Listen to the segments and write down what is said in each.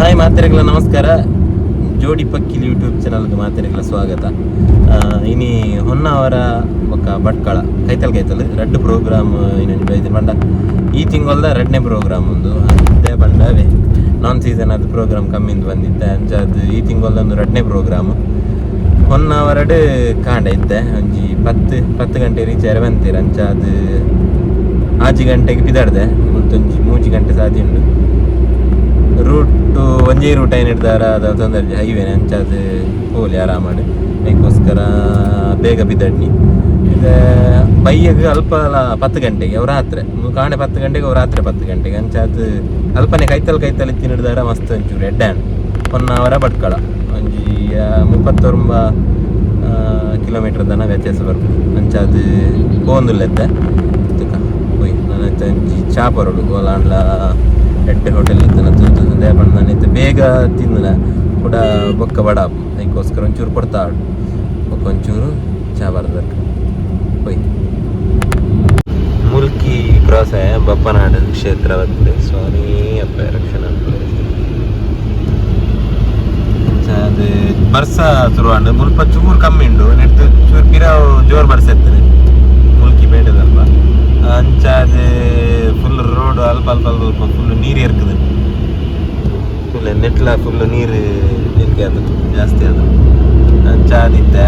Hi ಮಾತೆರೆಗ್ಲ ನಮಸ್ಕಾರ. ಜೋಡಿ ಪಕ್ಕಿಲ್ YouTube ಚಾನಲ್ಗೆ ಮಾತೆರೆಗ್ಲ ಸ್ವಾಗತ. ಇನಿ ಹೊನ್ನಾವರ ಬೊಕ್ಕ ಭಟ್ಕಳ ಕೈತಲ್ ಕೈತಲ್ ರಡ್ಡ್ ಪ್ರೋಗ್ರಾಮ್ ಇನ್ನೊಂಜಿ ಬೈದಿನ ಪಂಡ ಈ ತಿಂಗೊಲ್ದ ರಡ್ಡನೇ ಪ್ರೋಗ್ರಾಮ್ ಉಂದು. ಅಂತೆ ಪಂಡ ಅವೇ ನಾನ್ ಸೀಸನ್ ಅದು ಪ್ರೋಗ್ರಾಮ್ ಕಮ್ಮಿಂದು ಬಂದಿತ್ತೆ. ಅಂಚಾದ್ ಈ ತಿಂಗೊಲ್ದ ಒಂದು ರಡ್ಡನೇ ಪ್ರೋಗ್ರಾಮ್ ಹೊನ್ನಾವರಡ್ ಕಾಂಡ ಇತ್ತೆ ಒಂಜಿ ಪತ್ತು ಪತ್ತು ಗಂಟೆ ರೀಚ್ ಆರೆ ಬಂತೀರ. ಅಂಚಾದ್ 6 ಗಂಟೆಗೆ ಪಿದಾಡ್ದೆ. ಮುಲ್ತೊಂಜಿ 3 ಗಂಟೆ ಸಾದಿ ಉಂಡು. ರೂಟ್ ಒಂಜೇ ರೂಟ್ ಐನ್ ಹಿಡ್ದಾರ ಅದ ತೊಂದರೆ ಹೈವೇನೆ. ಅಂಚಾದ್ ಪೋಲಿ ಆರಾಮಡ್. ಅದಕ್ಕೋಸ್ಕರ ಬೇಗ ಬಿದಡ್ನಿ. ಇದು ಬಯ್ಯಗ್ ಅಲ್ಪ 10 ಗಂಟೆಗೆ, ಅವು ರಾತ್ರಿ ಕಾಣೆ 10 ಗಂಟೆಗೆ, ಅವು ರಾತ್ರಿ 10 ಗಂಟೆಗೆ. ಅಂಚಾದ್ ಅಲ್ಪನೆ ಕೈತಲ್ ಕೈತಲ್ ಇತ್ತಿನ ಹಿಡ್ದಾರ ಮಸ್ತ್ ಒಂಚೂರು ಎಡ್ಡೆ. ಹೊನ್ನಾವರ ಭಟ್ಕಳ ಒಂಜಿ 39 ಕಿಲೋಮೀಟರ್ ದನ ವ್ಯತ್ಯಾಸ ಬರ್ಪುಂಡು. ಅಂಚಾದ್ ಪೋವೊಂದುಲ್ಲೆತ್ತೆ ತುಕ ಪೋಯಿ. ನಾನು ಒಂಜಿ ಚಾ ಪರೊಡು. ಓಲಾಂಡ್ಲ ಎಡ್ಡೆ ಹೋಟೆಲ್ ಇತ್ತನ ತೂದು. ಅದೇ ಪಂಡ ನಾನು ಇತ್ತೆ ಬೇಗ ತಿನ್ನಲ ಕೂಡ ಬೊಕ್ಕ ಬಡ. ಅದಕ್ಕೋಸ್ಕರ ಒಂಚೂರು ಕೊಡ್ತಾಳು. ಬೊಕ್ಕ ಒಂಚೂರು ಚಾ ಬರ್ಬೇಕು. ಹೋಯ್ ಮುಲ್ಕಿ ಕ್ರಾಸ್ ಆಯ. ಬಪ್ಪನಾಡು ಕ್ಷೇತ್ರ ಬರ್ತದೆ. ಸ್ವಾಮಿ ಅಪ್ಪ ರಕ್ಷಣೆ. ಅದು ಬರ್ಸ ಶುರು ಮುಲ್ಪ ಚೂರು ಕಮ್ಮಿ ಉಂಡು. ನೆಟ್ ಚೂರು ಪಿರಾವ್ ಜೋರು ಬರ್ಸ ಇರ್ತದೆ ಮುಲ್ಕಿ ಪೇಟೆದಲ್ಪ. ಅಂಚಾದ್ ಫುಲ್ ರೋಡ್ ಅಲ್ಪ ಅಲ್ಪ ಅಲ್ಪ ಅಲ್ಪ ಫುಲ್ ನೀರು ಎರ್ಕುದು. ಫುಲ್ ನೆಟ್ಲ ಫುಲ್ ನೀರು ನಿಲ್ಕೆ ಅದು ಜಾಸ್ತಿ ಅದು. ಅಂಚಾದಿತ್ತೆ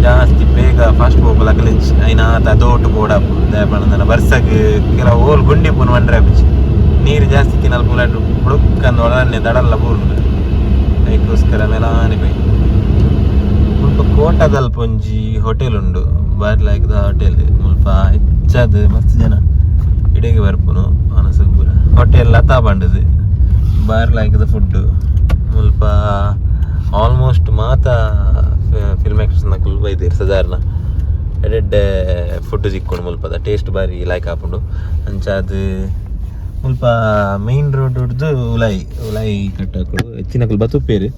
ಜಾಸ್ತಿ ಬೇಗ ಫಾಸ್ಟ್ ಪೋಪಲ ಕಲಿಚ್ ಐನ ಆತ ದೋಟು ಬೋಡಾಪು. ದಯಪಂಡ ಬರ್ಸಗ್ ಕೆಲವು ಓಲ್ ಗುಂಡಿ ಪೂನ್ ಬಂಡ್ರೆ ಆಪಿಚಿ. ನೀರು ಜಾಸ್ತಿ ತಿನ್ನಲ್ ಪೂಲ ಬುಡುಕ್ಕಂದು ಒಳನೆ ದಡಲ್ಲ ಬೂರ್ನು. ಅದಕ್ಕೋಸ್ಕರ ಮೆಲಾನೆ ಪೈ. ಮುಲ್ಪ ಕೋಟದಲ್ಪ ಒಂಜಿ ಹೋಟೆಲ್ ಉಂಡು. ಬಾರಿ ಲಾಯ್ಕದ ಹೋಟೆಲ್. ಮುಲ್ಪ ಹೆಚ್ಚಾದ್ ಮಸ್ತ್ ಜನ ಇಡೆಗೆ ಬರ್ಪುನು ಅನಸಗ್ ಪೂರ. ಹೋಟೆಲ್ ಲತಾ ಬಂಡದು. ಬಾರಿ ಲಾಯ್ಕದ ಫುಡ್. ಮುಲ್ಪ ಆಲ್ಮೋಸ್ಟ್ ಮಾತ ಫಿಲ್ಮ್ ಆಕ್ಟರ್ಸ್ ನಕುಲು ಬೈದೇರು ಸಾಧಾರಣ. ಎಡ್ಡೆ ಫುಡ್ ಸಿಕ್ಕೊಂಡು ಮುಲ್ಪದ ಟೇಸ್ಟ್ ಬಾರಿ ಲೈಕ್ ಆಪುಂಡು. ಅಂಚಾದ್ ಮುಲ್ಪ ಮೈನ್ ರೋಡ್ ಹಿಡ್ದು ಉಲಾಯಿ ಉಲಾಯಿ ಕಟ್ಟಾಕುಡು ಹೆಚ್ಚಿನಕುಲು ಬತ್ತುಪ್ಪೇರು.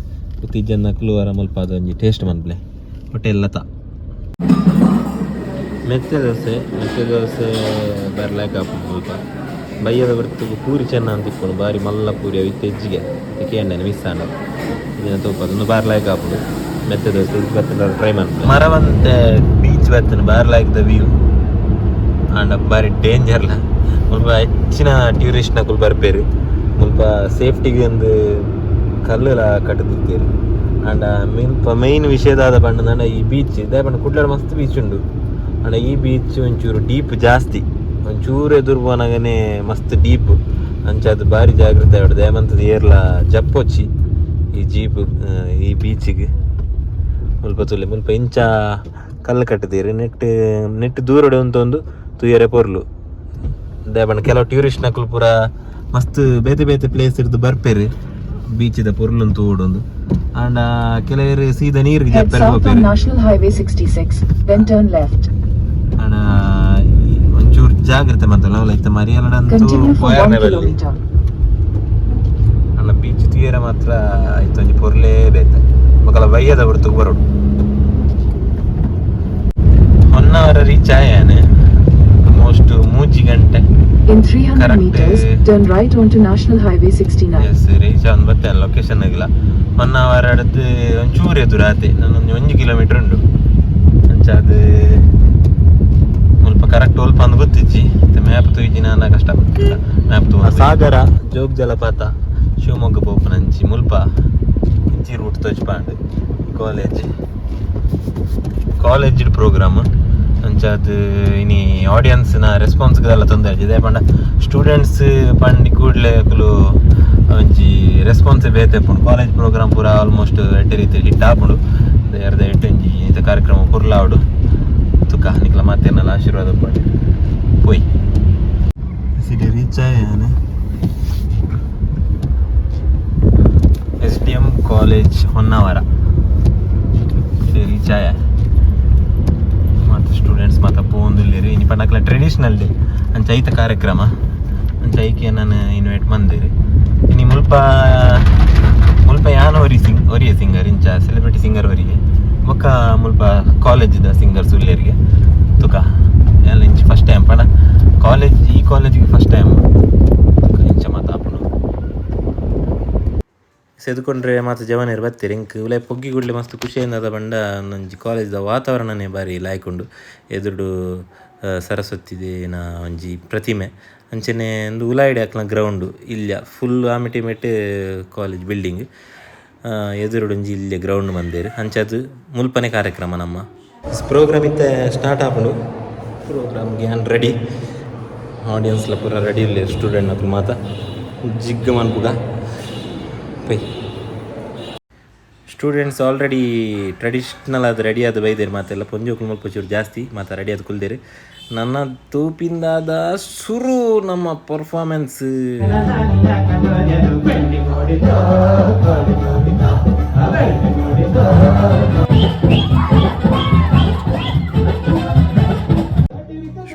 ಇಜ್ಜನ್ನಕುಲು ವರ ಮುಲ್ಪ ಅದೊಂಜಿ ಟೇಸ್ಟ್ ಮನ್ಪಲೆ. ಹೋಟೆಲ್ ಲತಾ. ಮೆತ್ತೆ ದೋಸೆ, ಮೆತ್ತೆ ದೋಸೆ ಬರ್ಲಾಕ ಆಪುಂಡು. ಮುಲ್ಪ ಬಯ್ಯದ ಹೊರ್ತುಗು ಪೂರಿ ಚೆನ್ನ ಅಂತ ಇಪ್ಪುಂಡು. ಬಾರಿ ಮಲ್ಲ ಪೂರಿ ಅವು. ಇತ್ತೆ ಹೆಚ್ಚಿಗೆ ಕೇಂಡನೆ ಮಿಸ್ ಆಂಡ ಇದನ್ನ ತೋಪದು. ಒಂದು ಬಾರಿ ಲಾಯ್ಕ್ ಆಪುಂಡು ಮೆತ್ತೆ ದೋಸೆ. ಬತ್ತಂಡ ಟ್ರೈ ಮನ್ಪುಲೆ. ಮರವಂತೆ ಬೀಚ್ ಬತ್ತನ. ಬಾರಿ ಲಾಯ್ಕ್ the view and ಬಾರಿ ಡೇಂಜರ್ಲ. ಮುಲ್ಪ ಹೆಚ್ಚಿನ ಟೂರಿಸ್ಟ್ ನಕುಲು ಬರ್ಪೇರು. ಮುಲ್ಪ ಸೇಫ್ಟಿಗೆ ಒಂದು ಕಲ್ಲುಲ ಕಟ್ಟದಿತ್ತೇರು. ಅಂಡ ಮುಲ್ಪ ಮೈನ್ ವಿಷಯದಾದ ಪಂಡಂಡ ಈ ಬೀಚ್ ಇದೇ ಪಂಡ ಕುಡ್ಲಡ್ ಮಸ್ತ್ ಬೀಚ್ ಉಂಡು. ಅಂಡ ಈ ಬೀಚ್ ಒಂಚೂರು ಡೀಪ್ ಜಾಸ್ತಿ. ಒಂಚೂರು ಎದುರು ಪೋನಾಗನೆ ಮಸ್ತ್ ಡೀಪ್. ಅಂಚಾದ್ ಬಾರಿ ಜಾಗ್ರತೆ ಆವಡ್. ದಯಮಂತದ ಏರ್ಲ ಜಪ್ಪೊಚ್ಚಿ ಈ ಜೀಪ್ ಈ ಬೀಚಿಗೆ. ಮುಲ್ಪ ತುಲೆ ಮುಲ್ಪ ಇಂಚ ಕಲ್ಲು ಕಟ್ಟುತ್ತೀರಿ. ನೆಟ್ ನೆಟ್ ದೂರಡೆ ಉಂತೊಂದು ತೂಯರೆ ಪೊರ್ಲು. ದಾಯೆ ಕೆಲವು ಟೂರಿಸ್ಟ್ ನಕುಲು ಪೂರ ಮಸ್ತ್ ಬೇತೆ ಬೇತೆ ಪ್ಲೇಸ್ ಇರ್ದು ಬರ್ಪೇರು ಬೀಚಿದ ಪೊರ್ಲುನ್ ತೂಡೊಂದು. ಆಂಡ ಕೆಲವರು ಸೀದಾ ನೀರಿಗೆ Head ಜಪ್ಪೆರೆ south on ಪೋಪೆರು. National Highway 66, then turn left. ಆಂಡ ಒಂಚೂರು ಜಾಗ್ರತೆ ಮಂತಲ್ಲ ಅವಲ ಇತ್ತ ಮರಿಯಲಡಂತೂ Continue for 1 ಪೋಯರ್ನೆ ಬಲ್ಲಿ. Kilometer. ಆಂಡ ಬೀಚ್ ತೂಯರೆ ಮಾತ್ರ ಇತ್ತೊಂಜಿ ಪೊರ್ಲೇ ಬೇತೆ. ಬೊಕಲ ಬಯ್ಯದ ಹೊರ್ತುಗು ಬರೋಡು. ಹೊನ್ನಾವರ ರೀಚ್ ಆಯಾನೆ. ಆಲ್ಮೋಸ್ಟ್ 3 ಗಂಟೆ. In 300 Correct. Meters, turn right onto National Highway 69. S, reach on ಬತ್ತೇನೆ location ಆಗಿಲ್ಲ. ಹೊನ್ನಾವರ അടുത്ത് ಒಂಚೂರು ಎದುರು ಆತೆ. ನನ್ನೊಂದು 1 ಕಿಲೋಮೀಟರ್ ಉಂಡು. ಅಂಚಾದ್ ಮುಲ್ಪ ಕರೆಕ್ಟ್ ಒಲ್ಪ ಅಂದ್ ಗೊತ್ತಿಜ್ಜಿ. ಮ್ಯಾಪ್ ತೂಯಿಜಿ ನಾನು. ಕಷ್ಟ ಮ್ಯಾಪ್ ತೂ. ಸಾಗರ, ಜೋಗ್ ಜಲಪಾತ, ಶಿವಮೊಗ್ಗ ಪೋಪುನಂಚಿ ಮುಲ್ಪ ಇಂಚಿ ರೂಟ್ ತೋಜ್ಪಾಂಡ್. College college program. ಅಂಚಾದ್ ಇನಿ ಆಡಿಯನ್ಸ್ ನ ರೆಸ್ಪಾನ್ಸ್ ಗೆಲ್ಲ ತೊಂದರೆ ಇದೇ ಪಂಡ ಸ್ಟೂಡೆಂಟ್ಸ್ ಪಂಡಿ ಕೂಡಲೇ ಅಕುಲು ಒಂಜಿ ರೆಸ್ಪಾನ್ಸ್ ಬೇತೆ ಇಪ್ಪುಂಡು. ಕಾಲೇಜ್ ಪ್ರೋಗ್ರಾಮ್ ಪೂರ ಆಲ್ಮೋಸ್ಟ್ ಎಡ್ಡೆ ರೀತಿ ಹಿಟ್ ಆಪುಂಡು. ದೇರ್ದ ಎಡ್ಡೆ ಒಂಜಿ ಈತ ಕಾರ್ಯಕ್ರಮ ಪೊರ್ಲಾವಡು. ತುಕ ನಿಕ್ಲ ಮಾತೆರ್ನಲ ಆಶೀರ್ವಾದ ಉಪ್ಪಡ್. ಪೋಯ್ ಸಿಟಿ ರೀಚ್ ಆಯಾನೆ. S D M college Honnavar reach ಆಯ. ಮತ್ತು ಸ್ಟೂಡೆಂಟ್ಸ್ ಮಾತ ಪೋವೊಂದುಲ್ಲೆರ್. ಇನಿ ಪಂಡ ಅಕ್ಲ ಟ್ರೆಡಿಷನಲ್ ಡೇ. ಅಂಚ ಐತ ಕಾರ್ಯಕ್ರಮ. ಅಂಚ ಐಕೆ ನಾನು ಇನ್ವೈಟ್ ಮಂದಿರಿ. ಇನಿ ಮುಲ್ಪ ಮುಲ್ಪ ಯಾನ್ ಒರಿ ಸಿಂಗ್ ಒರಿಯ ಸಿಂಗರ್, ಇಂಚ ಸೆಲೆಬ್ರಿಟಿ ಸಿಂಗರ್ ಒರಿಗೆ. ಬೊಕ್ಕ ಮುಲ್ಪ ಕಾಲೇಜ್ದ ಸಿಂಗರ್ಸ್ ಉಲ್ಲೆರಿಗೆ. ತುಕ ಯಾನ್ ಇಂಚ ಫಸ್ಟ್ ಟೈಮ್ ಪಂಡ ಕಾಲೇಜ್ ಈ ಕಾಲೇಜಿಗೆ ಫಸ್ಟ್ ಟೈಮ್. ತುಕ ಇಂಚ ಮಾತ ಆಪುಂಡು. ಸೆದುಕೊಂಡ್ರೆ ಮಾತ ಜವನೇರು ಬತ್ತೀರಿ. ಇಂಕ್ ಉಲೆ ಪೊಗ್ಗಿ ಗುಡ್ಲೆ ಮಸ್ತ್ ಖುಷಿಯಿಂದ ಬಂಡ ಒಂಜಿ ಕಾಲೇಜ್ದ ವಾತಾವರಣನೇ ಬಾರಿ ಲಾಯ್ಕುಂಡು. ಎದುರುಡು ಸರಸ್ವತಿ ದೇವಿನ ಒಂಜಿ ಪ್ರತಿಮೆ ಅಂಚನೆ ಒಂದು ಉಲಾಯಿಡೆ ಅಕ್ಲ ಗ್ರೌಂಡ್ ಇಲ್ಲ ಫುಲ್ ಆಮಿಟಿ ಮೆಟ್ ಕಾಲೇಜ್ ಬಿಲ್ಡಿಂಗ್ ಎದುರುಡು ಒಂಜಿ ಇಲ್ಯ ಗ್ರೌಂಡ್ ಮಂದೇರು. ಅಂಚದು ಮುಲ್ಪನೆ ಕಾರ್ಯಕ್ರಮ ನಮ್ಮ ಪ್ರೋಗ್ರಾಮ್ ಇತ್ತೆ ಸ್ಟಾರ್ಟ್ ಆಪುಂಡು. ಪ್ರೋಗ್ರಾಮ್ ಗ್ಯಾನ್ ರೆಡಿ, ಆಡಿಯನ್ಸ್ಲ ಪೂರ ರೆಡಿ ಇಲ್ಲ, ಸ್ಟೂಡೆಂಟ್ ಅಕ್ಲು ಮಾತ ಜಿಗ್ಗ ಮನ್ಪುಗ pi. Students already traditional ಆದ ರೆಡಿ ಆದ ಬೈದೇರು ಮಾತೆಲ್ಲ. ಪೊಂಜೋಕುಲು ಮುಲ್ಪ ಚೂರು ಜಾಸ್ತಿ ಮಾತ ರೆಡಿ ಆದ ಕುಲ್ದೇರು. ನನ್ನ ತೂಪಿಂದಾದ ಸುರು ನಮ್ಮ ಪರ್ಫಾರ್ಮೆನ್ಸ್.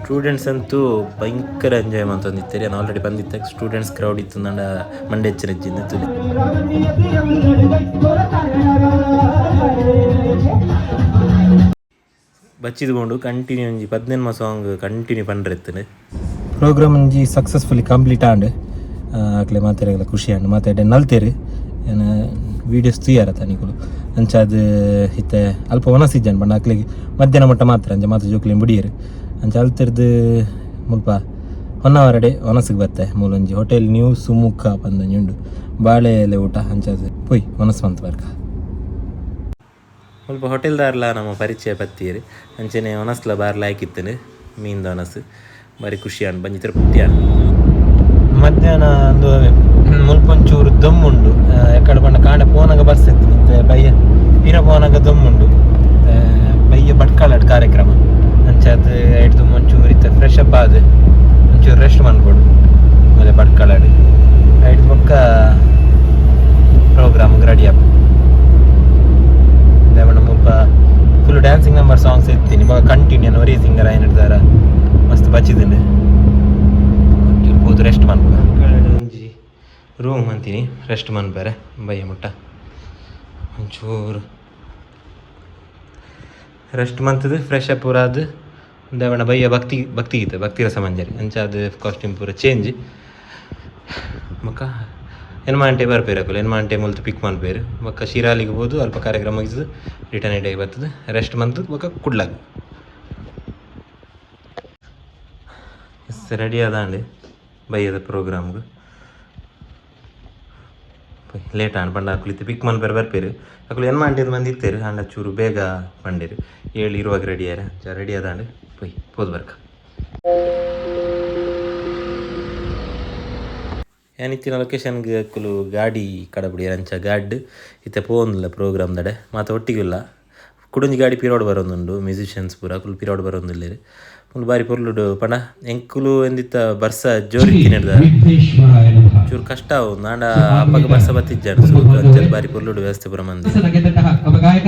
ಸ್ಟೂಡೆಂಟ್ಸ್ ಅಂತೂ ಭಯಂಕರ ಎಂಜಾಯ್ ಮಂತೊಂದಿತ್ತೆರ್. ಯಾನ್ ಆಲ್ರೆಡಿ ಬಂದಿತ್ತೆ, ಸ್ಟೂಡೆಂಟ್ಸ್ ಕ್ರೌಡ್ ಇತ್ತು ನಂಡ ಮಂಡೆ ಹೆಚ್ಚಿನ ತುಲಿ. ಬಚ್ಚಿದ್ಕೊಂಡು ಕಂಟಿನ್ಯೂ ಒಂಜಿ 15 ಸಾಂಗ್ ಕಂಟಿನ್ಯೂ ಪಂಡ್ರೆತ್ತುಂಡು. ಪ್ರೋಗ್ರಾಮ್ ಒಂಜಿ ಸಕ್ಸಸ್ಫುಲಿ ಕಂಪ್ಲೀಟ್ ಆಂಡ್. ಅಕ್ಲೆ ಮಾತೆರೆಗ್ಲ ಖುಷಿ ಆಂಡ್. ಮಾತೆ ಎಡ್ಡೆ ನಲ್ತೇರು. ಏನ ವೀಡಿಯೋಸ್ ತೂಯಾರ ನಿಕುಲು. ಅಂಚಾದ್ ಇತ್ತೆ ಅಲ್ಪ ವನಸ್ ಇಜ್ಜಂಡ್ ಪಂಡ ಅಕ್ಲೆಗ್ ಮಧ್ಯಾಹ್ನ ಮಟ್ಟ ಮಾತ್ರ. ಅಂಚ ಮಾತ ಜೋಕ್ಲೆನ್ ಬುಡಿಯೆರ್. ಅಂಚ ಅಲ್ತಿರ್ದು ಮುಲ್ಪ ಹೊನ್ನಾವರಡೆ ವನಸ್ಗೆ ಬತ್ತೆ. ಮೂಲೊಂಜಿ ಹೋಟೆಲ್ ನ್ಯೂ ಸುಮುಖ ಪಂದೊಂಜಿ ಉಂಡು, ಬಾಳೆ ಎಲೆ ಊಟ. ಅಂಚಾದ್ ಪೋಯ್ ವನಸ್ ಮಂತ್ ಬರ್ಕ. ಮುಲ್ಪ ಹೋಟೆಲ್ದಾರ್ಲ ನಮ್ಮ ಪರಿಚಯ ಪತ್ತಿಯೆರ್. ಅಂಚನೆ ವನಸ್ಲ ಬಾರ್ ಲಾಯ್ಕಿತ್ತುಂಡು. ಮೀನ್ದ ವನಸ್ ಬಾರಿ ಖುಷಿ ಆಂಡ್, ಬಂಜಿ ತೃಪ್ತಿ ಆಂಡ್. ಮಧ್ಯಾಹ್ನ ಒಂದು ಮುಲ್ಪ ಒಂಚೂರು ದಮ್ ಉಂಡು. ಎಕ್ಕಡ ಪಂಡ ಕಾಂಡೆ ಪೋನಾಗ ಬರ್ಸ ಇತ್ತು, ಬಯ್ಯ ಪಿರ ಪೋನಾಗ ದಮ್ ಉಂಡು. ಬಯ್ಯ ಭಟ್ಕಳಡ್ ಕಾರ್ಯಕ್ರಮ. ಅಂಚಾದ್ ಐಡ್ದು ಒಂಚೂರು ಇತ್ತೆ ಫ್ರೆಶ್ ಅಪ್ ಆದ್ ಒಂಚೂರು ರೆಸ್ಟ್ ಮನ್ಪೊಡು. ಆಮೇಲೆ ಭಟ್ಕಳಡ್ ಐಡ್ದು ಬೊಕ್ಕ ಪ್ರೋಗ್ರಾಮ್ ರೆಡಿ ಆಪ್ ದೇವಣ್ಣ. ಮುಲ್ಪ ಫುಲ್ ಡ್ಯಾನ್ಸಿಂಗ್ ನಂಬರ್ ಸಾಂಗ್ಸ್ ಇತ್ತೀನಿ ಬೊಕ ಕಂಟಿನ್ಯೂ ಒರಿ ಸಿಂಗರ್ ಆಯ್ನಿಡ್ದಾರ ಮಸ್ತ್ ಬಚ್ಚಿದುಂಡು. ಪೋದು ರೆಸ್ಟ್ ಮನ್ಪುಗ. ಒಂಜಿ ರೂಮ್ ಅಂತೀನಿ, ರೆಸ್ಟ್ ಮನ್ಪರೆ. ಬಯ್ಯ ಮುಟ್ಟ ಒಂಚೂರು ರೆಸ್ಟ್ ಮಂತದ್ದು ಫ್ರೆಶ್ ಅಪ್ ಪೂರ ಆದ್ ದೇವಣ್ಣ ಬಯ್ಯ ಭಕ್ತಿ ಭಕ್ತಿ ಗೀತೆ ಭಕ್ತಿ ರಸಮಂಜರಿ. ಅಂಚ ಅದು ಕಾಸ್ಟ್ಯೂಮ್ ಪೂರ ಚೇಂಜ್. ಬೊಕ್ಕ ಎನ್ಮಾಂಟೆ ಬರ್ಪೇರು ಅಕುಲು. ಎನ್ಮಾಂಟೆ ಮುಲ್ತು ಪಿಕ್ ಮನ್ಪೇರು. ಬೊಕ್ಕ ಶಿರಾಲಿಗೆ ಪೋದು ಅಲ್ಪ ಕಾರ್ಯಕ್ರಮ ಮುಗಿಸುದು ರಿಟರ್ನ್ ಇಡೆಗ್ ಬರ್ತದೆ. ರೆಸ್ಟ್ ಮಂತ್ ಬೊಕ್ಕ ಕುಡ್ಲಾಗ್. ಎಸ್, ರೆಡಿ ಆದಾಂಡ್ ಬಯ್ಯದ ಪ್ರೋಗ್ರಾಮ್ಗೆ. ಲೇಟ್ ಆಂಡ್ ಪಂಡ ಅಕುಲು ಇತ್ತೆ ಪಿಕ್ ಮನ್ಪೇರು ಬರ್ಪೇರು. ಅಕುಲು ಎನ್ಮಾಂಟೆದ್ ಮಂದಿ ಇತ್ತೇರು ಆಂಡ ಚೂರು ಬೇಗ ಪಂಡೇರು. 7 ಇರುವಾಗ ರೆಡಿ ಆಯ್ರ. ಅಂಚ ರೆಡಿ ಆದಾಂಡ್, ಪೋಯ್ ಪೋದು ಬರ್ಕ. ಯಾನ್ ಇತ್ತಿನ ಲೊಕೇಶನ್ಗೆ ಅಕುಲು ಗಾಡಿ ಕಡಪುಡಿಯೆರ್. ಅಂಚ ಗಾಡ್ ಇತ್ತೆ ಪೋವೊಂದುಲ್ಲ ಪ್ರೋಗ್ರಾಮ್ ದಡೆ. ಮಾತ ಒಟ್ಟಿಗೆ ಉಲ್ಲ. ಕುಡೊಂಜಿ ಗಾಡಿ ಪಿರೋಡ್ ಬರೋದುಂಡು. ಮ್ಯೂಸಿಷಿಯನ್ಸ್ ಪೂರ ಅಕುಲು ಪಿರೋಡ್ ಬರೋದುಲ್ಲೆರ್. ಮುಲು ಬಾರಿ ಪೊರ್ಲುಡು ಪಂಡ ಎಂಕುಲು ಎಂದಿತ್ತ ಬರ್ಸ ಜೋರು ಇತ್ತಿನೆಡ್ದ ವಿಘ್ನೇಶ್ವರಾಯ ನಮಃ. ಚೂರು ಕಷ್ಟ ಆವು. ಆಂಡ ಅಪಗ ಬರ್ಸ ಬತ್ತಿಜ್ಜಾಂಡ್ ಸುರುಕು. ಅಂಚ ಬಾರಿ ಪೊರ್ಲುಡು ವ್ಯವಸ್ಥೆ ಪೂರ ಮಂದೆರ್. ಮನಸ್ಸನ್ನ ಗೆದ್ದಂತಹ ಒಬ್ಬ ಗಾಯಕ,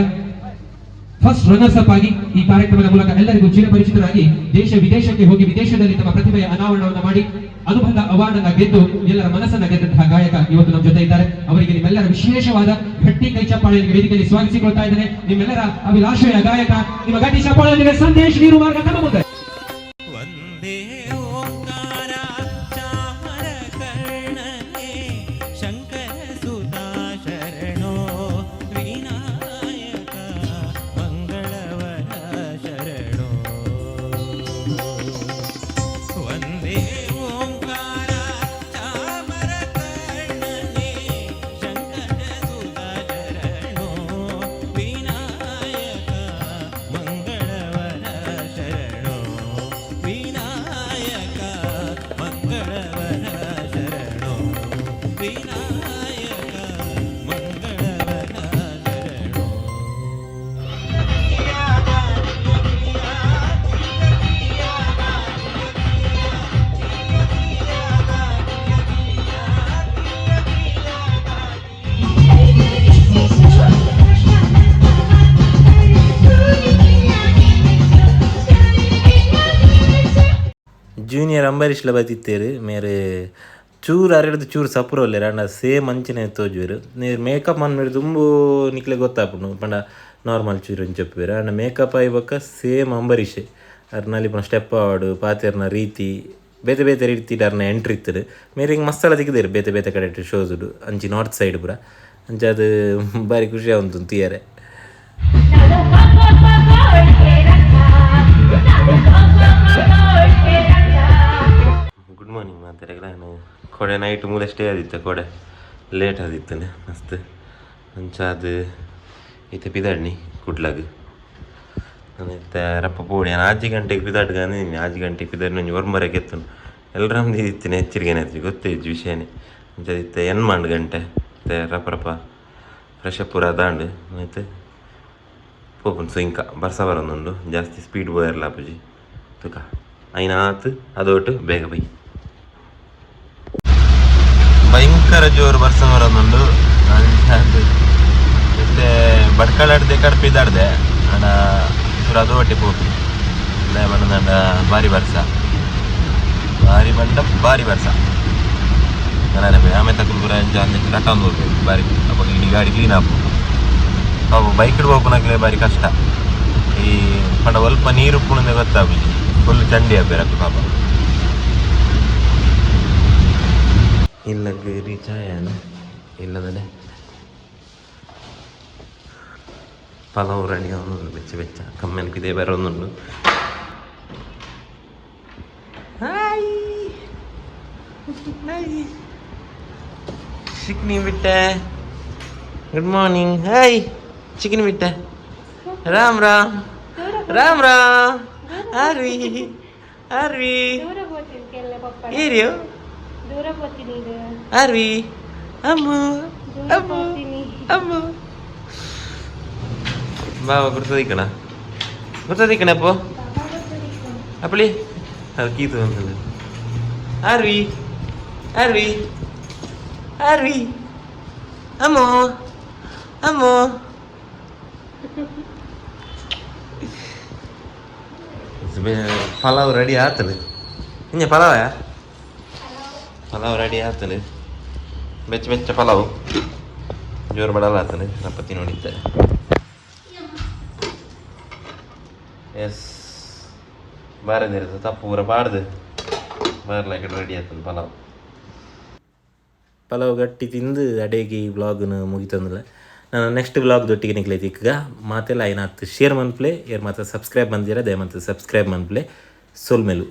ಫಸ್ಟ್ ರನ್ನರ್ಸ್ ಅಪ್ ಆಗಿ ಈ ಕಾರ್ಯಕ್ರಮದ ಮೂಲಕ ಎಲ್ಲರಿಗೂ ಚಿರಪರಿಚಿತರಾಗಿ, ದೇಶ ವಿದೇಶಕ್ಕೆ ಹೋಗಿ ವಿದೇಶದಲ್ಲಿ ತಮ್ಮ ಪ್ರತಿಭೆಯ ಅನಾವರಣವನ್ನು ಮಾಡಿ ಅನುಬಂಧ ಅವಾರ್ಡ್ ಅನ್ನ ಗೆದ್ದು ಎಲ್ಲರ ಮನಸ್ಸನ್ನ ಗೆದ್ದಂತಹ ಗಾಯಕ ಇವತ್ತು ನಮ್ಮ ಜೊತೆ ಇದ್ದಾರೆ. ಅವರಿಗೆ ನಿಮ್ಮೆಲ್ಲರ ವಿಶೇಷವಾದ ಗಟ್ಟಿ ಕೈ ಚಪ್ಪಾಳೆಯಲ್ಲಿ ವೇದಿಕೆಯಲ್ಲಿ ಸ್ವಾಗತಿಸಿಕೊಳ್ತಾ ಇದ್ದೇನೆ. ನಿಮ್ಮೆಲ್ಲರ ಅಭಿಲಾಷೆಯ ಗಾಯಕ, ನಿಮ್ಮ ಗಟ್ಟಿ ಚಪ್ಪಾಳೆಯೊಂದಿಗೆ ಸಂದೇಶ್ ನೀರುಮಾರ್ಗ ನಮ್ಮ ಮುಂದೆ. ವಂದೇ ಓಂಕಾರ ಚಾಮರ ಕರ್ಣನೆ ಶಂಕರ ಸುತಾ ಶರಣೋ ವಿನಾಯಕ ಮಂಗಳವರ ಶರಣೋ. ವಂದೇ ಓಂಕಾರ ಚಾಮರ ಕರ್ಣನೆ ಶಂಕರ ಸುತಾ ಶರಣೋ ವಿನಾಯಕ ಮಂಗಳವರ ಶರಣೋ ವಿನಾಯಕ ಮಂಗಳವರ ಶರಣೋ ವಿನಾಯಕ ಮಂಗಳವರ ಶರಣೋ. ಜೂನಿಯರ್ ಅಂಬರೀಷ್ಲ ಬತ್ತಿತ್ತೇರು. ಮೇರೆ ಚೂರು ಅರೆಡ್ದು ಚೂರು ಸಪುರ ಉಲ್ಲೆರ್. ಆಂಡ ಸೇಮ್ ಅಂಚನೆ ತೋಜುವೆರ್. ಮೇರ್ ಮೇಕಪ್ ಮನ್ಪೆರ್ ದುಂಬು ನಿಕ್ಲೆ ಗೊತ್ತಾಪುಂಡು ಪಂಡ ನಾರ್ಮಲ್ ಚೂರು ಅಂಚ ಉಪ್ಪುವೆರ್. ಆಂಡ ಮೇಕಪ್ ಆಯಿ ಬೊಕ್ಕ ಸೇಮ್ ಅಂಬರೀಷ್. ಅರ್ ನಲಿಪುನ ಸ್ಟೆಪ್ ಆವಡ್, ಪಾತೆರ್ನ ರೀತಿ ಬೇತೆ ಬೇತೆ ರೀತಿಡ್ ಅರ್ನ ಎಂಟ್ರಿ ಇತ್ತುಂಡು. ಮೇರ್ ಇಂಗ್ ಮಸ್ತ್ ಸಲ ತಿಕ್ಕಿದೆರ್ ಬೇತೆ ಬೇತೆ ಕಡೆಟ್ ಶೋಸುಡು ಅಂಚಿ ನಾರ್ತ್ ಸೈಡ್ ಪೂರ. ಅಂಚ ಅದು ಬಾರಿ ಖುಷಿ ಆವಂತು ತೀಯರೆ. ಗುಡ್ ಮಾರ್ನಿಂಗ್ ಮಾತಾಡಿದ್ರೆ. ನಾನು ಕೊಡೆ ನೈಟ್ ಮೂಲೆ ಸ್ಟೇ ಆದಿತ್ತು, ಕೊಡೆ ಲೇಟ್ ಆದಿತ್ತು ಮಸ್ತ್. ಅಂಚ ಅದು ಇತ್ತೆ ಪಿದಾಡ್ನಿ ಕುಡ್ಲಾಗ್. ನಾನು ಇತ್ತೆ ರಪ್ಪ ಪೋಡಿ, ನಾನು 6 ಗಂಟೆಗೆ ಪಿದಾಡ್ಗ. 6 ಗಂಟೆಗೆ ಪಿದಾಡಿ ಒಂಜಿ ಒರ್ಂಬರೆಗೆ ಎತ್ತುನು. ಎಲ್ಲರಮ್ದು ಇತ್ತಿನ ಎಚ್ಚರಿಕೆ ಆಯ್ತು, ಗೊತ್ತೇ ಇಜ್ಜಿ ವಿಷಯನೇ. ಅಂಚ ಇತ್ತೆ 8 ಗಂಟೆ. ಇತ್ತೆ ರಪ್ಪ ರಪ್ಪ ಫ್ರೆಶ್ ಅಪ್ ಪೂರ ದಾಂಡು ಆಯ್ತು, ಪೋಪುನ್ ಸುಂಕ. ಬರ್ಸ ಬರೋದುಂಡು, ಜಾಸ್ತಿ ಸ್ಪೀಡ್ ಬೋಯರ್ಲ ಅಪ್ಪುಜಿ ತುಕ ಐನಾತ್ ಅದೋಟು ಬೇಗ ಬೈ. ಭಯಂಕರ ಜೋರು ಬರ್ಸ ಬರೋದುಂಡು. ಮತ್ತೆ ಬಡ್ಕಳಾಡ್ದೆ ಕಡ್ಪಿದಾಡ್ದೆ ಅಡ ಚೂರು ಅದು ಒಟ್ಟೆ ಪೋಪಿ ಬಣ್ಣದಂಡ. ಭಾರಿ ಬರ್ಸ, ಭಾರಿ ಬಂಡ, ಭಾರಿ ಬರ್ಸ. ನಾನೇ ಆಮೇಲೆ ತಕ್ಕಲು ಪೂರ ರಟ್ಟೊಂದು ಹೋಗ್ಬೇಕು ಬಾರಿ. ಅವಾಗ ಇಡೀ ಗಾಡಿ ಕ್ಲೀನ್ ಆಪು. ಅವು ಬೈಕ್ ಹೋಗ್ನಕ್ಲೆ ಬಾರಿ ಕಷ್ಟ. ಈ ಪಂಡ ಒಲ್ಪ ನೀರು ಉಪ್ಪುಣಂದೆ ಗೊತ್ತಾಗುಜಿ, ಫುಲ್ ಚಂಡಿ ಅಬ್ಬೇರಕ್ಕ ಪಾಪ. ಇಲ್ಲ ರೀಚ್ ಆಯಾನ ಇಲ್ಲದಲೆ ಪಲಾವ್ ರೆಡಿ ಆವೊಂದುಂಡು. ಬೆಚ್ಚ ಬೆಚ್ಚ ಕಮ್ಮೆನಕ್ ಇದೇ ಬರೋದುಂಡು. ಹಾಯ್ ಹಾಯ್ ಚಿಕ್ನಿ ಬಿಟ್ಟೆ, ಗುಡ್ ಮಾರ್ನಿಂಗ್. ಹಾಯ್ ಚಿಕನ್ ಬಿಟ್ಟೆ, ರಾಮ್ ರಾಮ್ ರಾಮ್ ರಾಮ್. ಆರ್ವಿ ಆರ್ವಿ. ದೂರ ಹೋಗ್ತೀನಿ ಕೆಲ್ಲ ಪಪ್ಪ. ಏರಿಯೋ. ದೂರ ಹೋಗ್ತೀನಿ ಇದು. ಆರ್ವಿ ಅಮ್ಮು. ದೂರ ಅಮ್ಮು. ಹೋಗ್ತೀನಿ. ಅಮ್ಮು ಬಾವ ಗುರ್ತದಿಕ್ಕಣ, ಗುರ್ತದಿಕ್ಕಣ ಅಪ್ಪು. ಅಪ್ಪಳಿ ಅದು ಕೀತು ಅಂತಲ್ಲ. ಆರ್ವಿ ಆರ್ವಿ ಆರ್ವಿ, ಅಮ್ಮು ಅಮ್ಮು. ಪಲಾವ್ ರೆಡಿ ಆತದೆ ಇಂಜ. ಪಲಾವ ಪಲಾವ್ ರೆಡಿ ಆತದೆ. ಬೆಚ್ಚ ಬೆಚ್ಚ ಪಲಾವ್ ಜೋರು ಬಡಲ ಆತದೆ. ರಪ್ಪತಿ ನೋಡಿದ್ದೆ. ಎಸ್, ಬಾರದಿರ್ತದೆ ತಪ್ಪು ಪೂರ ಪಾಡ್ದು ಬಾರ್ಲಾಕಡೆ ರೆಡಿ ಆತದೆ ಪಲಾವ್. ಪಲಾವ್ ಗಟ್ಟಿ ತಿಂದು ಅಡೇಗೆ ಈ ಬ್ಲಾಗ್ನ ಮುಗಿತಂದಿಲ್ಲ. ನಾನು ನೆಕ್ಸ್ಟ್ ಬ್ಲಾಗ್ ದೊಟ್ಟಿಗೆ ನಿಕ್ಲೈತಿ. ಈಗ ಮಾತೆಲ್ಲ ಐನಾತ್ ಶೇರ್ ಮನ್ಪ್ಲೆ, ಏರ್ ಮಾತ್ರ ಸಬ್ಸ್ಕ್ರೈಬ್ ಬಂದಿರ ದಯಮಂತ ಸಬ್ಸ್ಕ್ರೈಬ್ ಮನ್ಪ್ಲೆ. ಸೊಲ್ಮೆಲು.